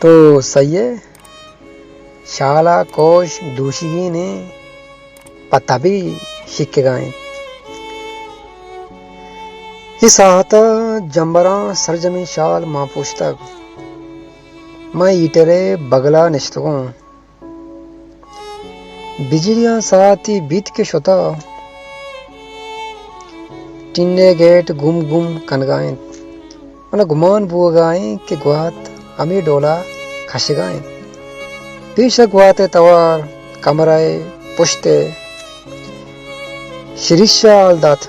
تو سہی ئے، شال ءَ کوش دوشیگین ایں، پہ تبی شکگا انت۔ اے ساہت ءَ جمبراں سرجمیں شال مان پوشتگ۔ من ہیٹر ءِ بگل ءَ نشتگوں۔ بجلیاں ساعتی بیت کہ شتہ، ٹین ءِ گیٹ گم گم کنگا انت۔ من ءَ گمان بوگا انت کہ گوات ہمے ڈولا کشگا انت۔ پیش ءَ گوات ءِ توار کمرہ ءِ پشت ءِ شریشہ ءَ ہال دات،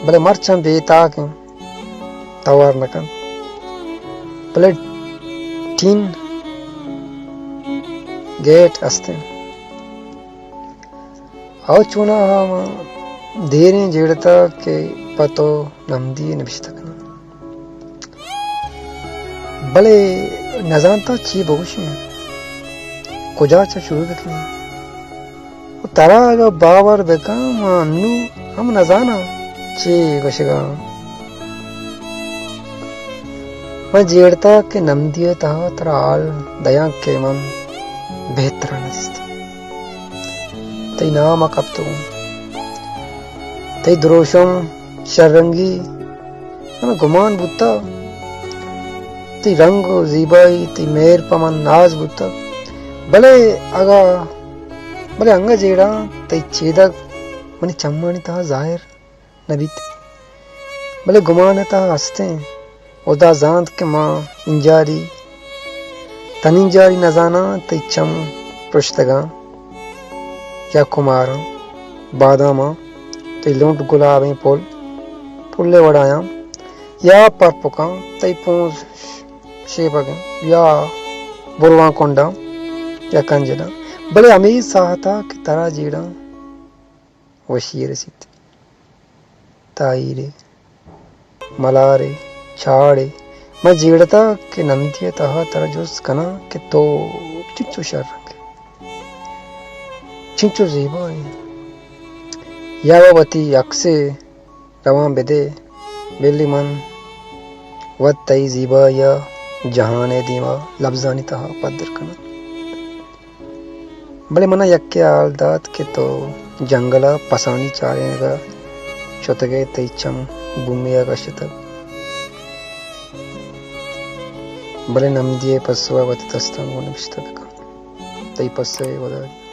بلے مرچاں بے تاک انت۔ توار نہ کنت، بلے ٹین گیٹ است انت۔ او چوناہا من دیریں جیڑتگ کہ پہ تو نمدی نبشتہ کناں، بلے نزانتاں چی بگوشیں، کجا چہ شروع بکنیں۔ و ترا اگاں باور بکن، من انو ہم نزاناں چے گوشگا آں۔ من جیڑتگ کہ نمدی ءِ تہا ترا حال دیاں کہ من بہتر نہ دیست۔ تئی نام ءَ کپتگوں، تئی دروشم شررنگی من ءَ گمان بوتگ، تئی رنگ و زیبائی، تئی مہر پہ من ناز بوتگ۔ بلے اگاں، بلے انگہ جیڑاں تئی چیدگ منی چمانی تہا ظاہر نہ بیت۔ بلے گمان ءِ تہا ہستیں۔ ہدا زانت کہ ما انجاری، تنینجاری نزاناں تئی چم پرشتگاں یا کماراں، باداماں، تئی لنٹ گلابیں پل، پل ءِ وڑایاں یا پرپکاں، تئی پونز شیپگیں یا برواں کنڈاں یا کنجداں۔ بلے ہمے ساہتا کہ ترا جیڑاں وشی رسیت۔ تاہیرے، ملارے، چاڑے، من جیڑتگ کہ نمدی ءِ تہا ترا جست کناں کہ تو چنچو شررنگ ئے، چنچو زیبا ئے۔ یا وتی عکسے رواں بدے، بلے من وت تئی زیبائی ءَ جہان ءِ دیما لبزانی تہا پدر کناں۔ بلے من ءَ یکے ءَ حال دات کہ تو جنگل ءَ پسانی چارینگ ءَ شتگ ئے، تئی چم بومی ءَ کشتگ۔ بلے نمدی ءِ پسو ءَ وتی دستاں گوں نبشتہ بکن۔ تئی پسو ءِ وداری۔